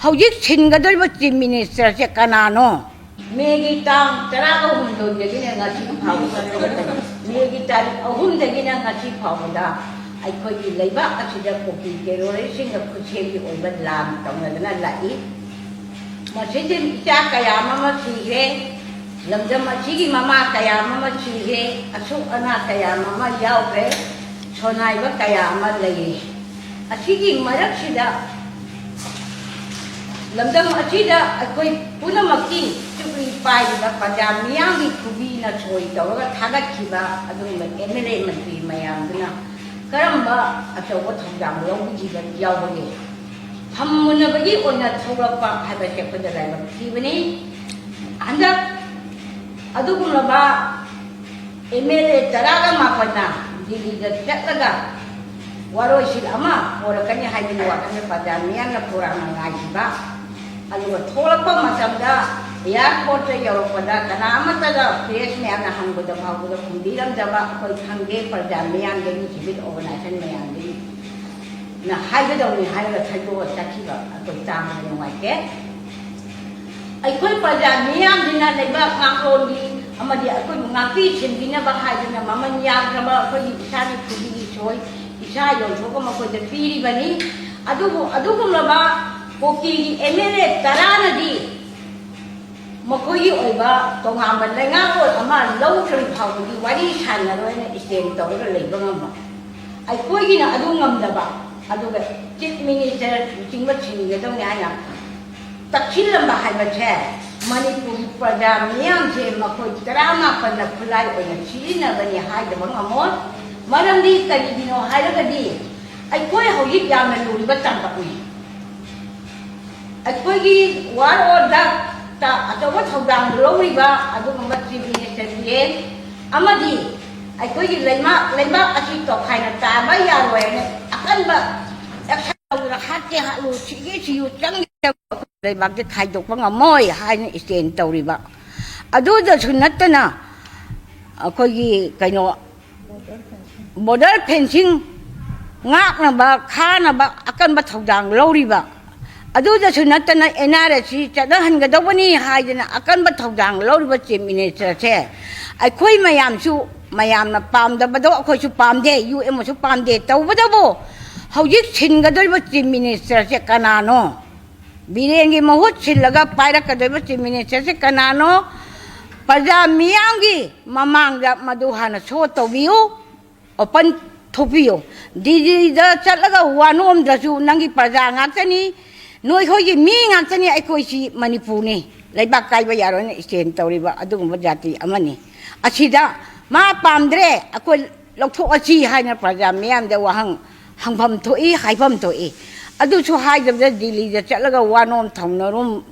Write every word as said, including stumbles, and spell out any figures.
ꯍꯧꯖꯤꯛ ꯁꯤꯟꯒꯗꯧꯔꯤꯕ ꯆꯤꯐ ꯃꯤꯅꯤꯁꯇꯔꯁꯦ ꯀꯅꯥꯅꯣ? ꯃꯦꯒꯤ ꯇꯥꯡ ꯇꯔꯥꯒ ꯍꯨꯝꯗꯣꯏꯗꯒꯤꯅ ꯉꯁꯤ ꯐꯥꯎꯕ, ꯃꯦꯒꯤ ꯇꯥꯔꯤꯛ ꯑꯍꯨꯝꯗꯒꯤꯅ ꯉꯁꯤ ꯐꯥꯎꯕꯗ ꯑꯩꯈꯣꯏꯒꯤ ꯂꯩꯕꯥꯛ ꯑꯁꯤꯗ ꯀꯨꯀꯤ ꯇꯦꯔꯣꯔꯤꯁꯁꯤꯡꯒ ꯈꯨꯠꯁꯦꯝꯒꯤ ꯑꯣꯏꯕ ꯂꯥꯟ ꯇꯧꯅꯗꯨꯅ ꯂꯥꯛꯏ꯫ ꯃꯁꯤꯗ ꯏꯆꯥ ꯀꯌꯥ ꯑꯃ ꯁꯤꯈ꯭ꯔꯦ꯫ ꯂꯝꯗꯝ ꯑꯁꯤꯒꯤ ꯃꯃꯥ ꯀꯌꯥ ꯑꯃ ꯁꯤꯈ꯭ꯔꯦ꯫ ꯑꯁꯣꯛ ꯑꯅꯥ ꯀꯌꯥ ꯑꯃ ꯌꯥꯎꯈ꯭ꯔꯦ꯫ ꯁꯣꯅꯥꯏꯕ ꯀꯌꯥ ꯑꯃ ꯂꯩꯔꯤ꯫ ꯑꯁꯤꯒꯤ ꯃꯔꯛꯁꯤꯗ ꯂꯝꯗꯝ ꯑꯁꯤꯗ ꯑꯩꯈꯣꯏ ꯄꯨꯝꯅꯃꯛꯀꯤ ꯆꯨꯞꯂꯤ ꯄꯥꯏꯔꯤꯕ ꯄ꯭ꯔꯖꯥ ꯃꯤꯌꯥꯝꯒꯤ ꯈꯨꯕꯤꯅ ꯁꯣꯏ ꯇꯧꯔꯒ ꯊꯥꯒꯠꯈꯤꯕ ꯑꯗꯨꯒꯨꯝꯕ ꯑꯦꯝ ꯑꯦꯜ ꯑꯦ ꯃꯟꯇ꯭ꯔꯤ ꯃꯌꯥꯝꯗꯨꯅ ꯀꯔꯝꯕ ꯑꯆꯧꯕ ꯊꯧꯗꯥꯡ ꯂꯧꯕꯤꯈꯤꯕ ꯌꯥꯎꯕꯒꯦ? ꯐꯝ ꯃꯨꯟꯅꯕꯒꯤ ꯑꯣꯏꯅ ꯊꯣꯛꯂꯛꯄ ꯍꯥꯏꯕꯁꯦ ꯑꯩꯈꯣꯏꯗ ꯂꯥꯏꯕꯛ ꯊꯤꯕꯅꯤ꯫ ꯍꯟꯗꯛ ꯑꯗꯨꯒꯨꯝꯂꯕ ꯑꯦꯝ ꯑꯦꯜ ꯑꯦ ꯇꯔꯥꯒ ꯃꯥꯄꯟꯅ ꯗꯤꯜꯂꯤꯗ ꯆꯠꯂꯒ ꯋꯥꯔꯣꯏꯁꯤꯟ ꯑꯃ ꯄꯣꯔꯛꯀꯅꯤ ꯍꯥꯏꯗꯅ ꯋꯥꯈꯜꯗ ꯄ꯭ꯔꯖꯥ ꯃꯤꯌꯥꯝꯅ ꯈꯧꯔꯥꯡꯅ ꯉꯥꯏꯈꯤꯕ, ꯑꯗꯨꯒ ꯊꯣꯛꯂꯛꯄ ꯃꯇꯝꯗ ꯑꯦꯌꯥꯔꯄꯣꯔꯠꯇ ꯌꯧꯔꯛꯄꯗ ꯀꯅꯥ ꯑꯃꯠꯇꯒ ꯄ꯭ꯔꯦꯁ ꯃꯌꯥꯝꯅ ꯍꯪꯕꯗ ꯐꯥꯎꯕꯗ ꯈꯨꯝꯕꯤꯔꯝꯗꯕ, ꯑꯩꯈꯣꯏ ꯈꯪꯗꯦ, ꯄ꯭ꯔꯖꯥ ꯃꯤꯌꯥꯝꯗꯒꯤ, ꯁꯤꯚꯤꯜ ꯑꯣꯔꯒꯅꯥꯏꯖꯦꯁꯟ ꯃꯌꯥꯝꯗꯒꯤ ꯅ ꯍꯥꯏꯒꯗꯧꯅꯤ ꯍꯥꯏꯔꯒ ꯊꯩꯗꯣꯛꯑ ꯆꯠꯈꯤꯕ ꯑꯩꯈꯣꯏ ꯇꯥꯕꯗ ꯅꯨꯡꯉꯥꯏꯇꯦ꯫ ꯑꯩꯈꯣꯏ ꯄ꯭ꯔꯖꯥ ꯃꯤꯌꯥꯝꯁꯤꯅ ꯂꯩꯕꯥꯛ ꯉꯥꯛꯂꯣꯟꯒꯤ ꯑꯃꯗꯤ ꯑꯩꯈꯣꯏꯕꯨ ꯉꯥꯛꯄꯤ ꯁꯦꯟꯕꯤꯅꯕ ꯍꯥꯏꯗꯨꯅ ꯃꯃꯜ ꯌꯥꯝꯗ꯭ꯔꯕ ꯑꯩꯈꯣꯏꯒꯤ ꯏꯁꯥꯒꯤ ꯈꯨꯕꯤꯒꯤ ꯁꯣꯏ ꯏꯁꯥ ꯌꯣꯟꯊꯣꯛꯑꯒ ꯃꯈꯣꯏꯗ ꯄꯤꯔꯤꯕꯅꯤ꯫ ꯑꯗꯨꯕꯨ ꯑꯗꯨꯒꯨꯝꯂꯕ ꯀꯨꯀꯤꯒꯤ ꯑꯦꯝ ꯑꯦꯜ ꯑꯦ ꯇꯔꯥꯅꯗꯤ ꯃꯈꯣꯏꯒꯤ ꯑꯣꯏꯕ ꯇꯣꯉꯥꯟꯕ ꯂꯩꯉꯥꯛꯂꯣꯟ ꯑꯃ ꯂꯧꯗ꯭ꯔꯤ ꯐꯥꯎꯕꯗꯤ ꯋꯥꯔꯤ ꯁꯥꯟꯅꯔꯣꯏꯅ ꯏꯁꯇꯦꯟ ꯇꯧꯔꯒ ꯂꯩꯕ ꯉꯝꯕ ꯑꯩꯈꯣꯏꯒꯤꯅ ꯑꯗꯨ ꯉꯝꯗꯕ, ꯑꯗꯨꯒ ꯆꯤꯐ ꯃꯤꯅꯤꯁꯇꯔ ꯂꯨꯆꯤꯡꯕ ꯁꯤꯟꯒꯗꯧꯅꯤ ꯍꯥꯏꯅ ꯇꯛꯁꯤꯜꯂꯝꯕ ꯍꯥꯏꯕꯁꯦ ꯃꯅꯤꯄꯨꯔꯒꯤ ꯄ꯭ꯔꯖꯥ ꯃꯤꯌꯥꯝꯁꯦ ꯃꯈꯣꯏ ꯇꯔꯥꯃꯥꯄꯟꯅ ꯈꯨꯠꯂꯥꯏ ꯑꯣꯏꯅ ꯁꯤꯖꯤꯟꯅꯕꯅꯤ ꯍꯥꯏꯗꯕ ꯉꯝꯃꯣꯏ꯫ ꯃꯔꯝꯗꯤ ꯀꯔꯤꯒꯤꯅꯣ ꯍꯥꯏꯔꯒꯗꯤ ꯑꯩꯈꯣꯏ ꯍꯧꯖꯤꯛ ꯌꯥꯝꯅ ꯂꯨꯔꯤꯕ ꯇꯥꯡꯀꯛꯅꯤ꯫ ꯑꯩꯈꯣꯏꯒꯤ ꯋꯥꯔ ꯑꯣꯔ ꯗꯛꯇ ꯑꯆꯧꯕ ꯊꯧꯗꯥꯡ ꯂꯧꯔꯤꯕ ꯑꯗꯨꯒꯨꯝꯕ ꯆꯤꯐ ꯃꯤꯅꯤꯁꯇꯔ ꯕꯤꯔꯦꯟ ꯑꯃꯗꯤ ꯑꯩꯈꯣꯏꯒꯤ ꯂꯩꯃꯥꯛ ꯂꯩꯕꯥꯛ ꯑꯁꯤ ꯇꯣꯈꯥꯏꯅ ꯇꯥꯕ ꯌꯥꯔꯣꯏ ꯍꯥꯏꯅ ꯑꯀꯟꯕ ꯑꯦꯛꯁꯟ ꯂꯧꯗꯨꯅ ꯍꯥꯠꯀꯦ ꯍꯥꯠꯂꯨ, ꯁꯤꯒꯦ ꯁꯤꯌꯨ, ꯆꯪꯒꯦ ꯆꯪꯉꯨ, ꯑꯩꯈꯣꯏ ꯂꯩꯕꯥꯛꯁꯦ ꯈꯥꯏꯗꯣꯛꯄ ꯉꯝꯃꯣꯏ ꯍꯥꯏꯅ ꯏꯁꯇꯦꯟ ꯇꯧꯔꯤꯕ꯫ ꯑꯗꯨꯗꯁꯨ ꯅꯠꯇꯅ ꯑꯩꯈꯣꯏꯒꯤ ꯀꯩꯅꯣ ꯕꯣꯔꯗꯔ ꯐꯦꯟꯁꯤꯡ ꯉꯥꯛꯅꯕ, ꯈꯥꯅꯕ ꯑꯀꯟꯕ ꯊꯧꯗꯥꯡ ꯂꯧꯔꯤꯕ ꯑꯗꯨꯗꯁꯨ ꯅꯠꯇꯅ ꯑꯦꯟ ꯑꯥꯔ ꯑꯦꯁ ꯁꯤ ꯆꯠꯅꯍꯟꯒꯗꯧꯕꯅꯤ ꯍꯥꯏꯗꯅ ꯑꯀꯟꯕ ꯊꯧꯗꯥꯡ ꯂꯧꯔꯤꯕ ꯆꯤꯐ ꯃꯤꯅꯤꯁꯇꯔꯁꯦ ꯑꯩꯈꯣꯏ ꯃꯌꯥꯝꯁꯨ, ꯃꯌꯥꯝꯅ ꯄꯥꯝꯗꯕꯗꯣ ꯑꯩꯈꯣꯏꯁꯨ ꯄꯥꯝꯗꯦ, ꯌꯨ ꯑꯦꯝ ꯑꯣꯁꯨ ꯄꯥꯝꯗꯦ꯫ ꯇꯧꯕꯇꯕꯨ ꯍꯧꯖꯤꯛ ꯁꯤꯟꯒꯗꯧꯔꯤꯕ ꯆꯤꯐ ꯃꯤꯅꯤꯁꯇꯔꯁꯦ ꯀꯅꯥꯅꯣ? ꯕꯤꯔꯦꯟꯒꯤ ꯃꯍꯨꯠ ꯁꯤꯜꯂꯒ ꯄꯥꯏꯔꯛꯀꯗꯧꯔꯤꯕ ꯆꯤꯐ ꯃꯤꯅꯤꯁꯇꯔꯁꯦ ꯀꯅꯥꯅꯣ? ꯄ꯭ꯔꯖꯥ ꯃꯤꯌꯥꯝꯒꯤ ꯃꯃꯥꯡꯗ ꯃꯗꯨ ꯍꯥꯟꯅ ꯁꯣ ꯇꯧꯕꯤꯌꯨ, ꯑꯣꯄꯟ ꯊꯣꯛꯄꯤꯌꯨ꯫ ꯗꯤꯜꯂꯤꯗ ꯆꯠꯂꯒ ꯋꯥ ꯅꯣꯝꯗ꯭ꯔꯁꯨ ꯅꯪꯒꯤ ꯄ꯭ꯔꯖꯥ ꯉꯥꯛꯇꯅꯤ, ꯅꯣꯏꯈꯣꯏꯒꯤ ꯃꯤ ꯉꯥꯛꯇꯅꯤ꯫ ꯑꯩꯈꯣꯏꯁꯤ ꯃꯅꯤꯄꯨꯔꯅꯤ, ꯂꯩꯕꯥꯛ ꯀꯥꯏꯕ ꯌꯥꯔꯣꯏꯅ ꯏꯁꯇꯦꯟ ꯇꯧꯔꯤꯕ ꯑꯗꯨꯒꯨꯝꯕ ꯖꯥꯇꯤ ꯑꯃꯅꯤ꯫ ꯑꯁꯤꯗ ꯃꯥ ꯄꯥꯝꯗ꯭ꯔꯦ, ꯑꯩꯈꯣꯏ ꯂꯧꯊꯣꯛꯑꯁꯤ ꯍꯥꯏꯅ ꯄ꯭ꯔꯖꯥ ꯃꯤꯌꯥꯝꯗ ꯋꯥꯍꯪ ꯍꯪꯐꯝ ꯊꯣꯛꯏ, ꯍꯥꯏꯐꯝ ꯊꯣꯛꯏ꯫ ꯑꯗꯨꯁꯨ ꯍꯥꯏꯗꯕꯗ ꯗꯤꯜꯂꯤꯗ ꯆꯠꯂꯒ ꯋꯥꯅꯣꯝ ꯊꯧꯅꯔꯨꯝ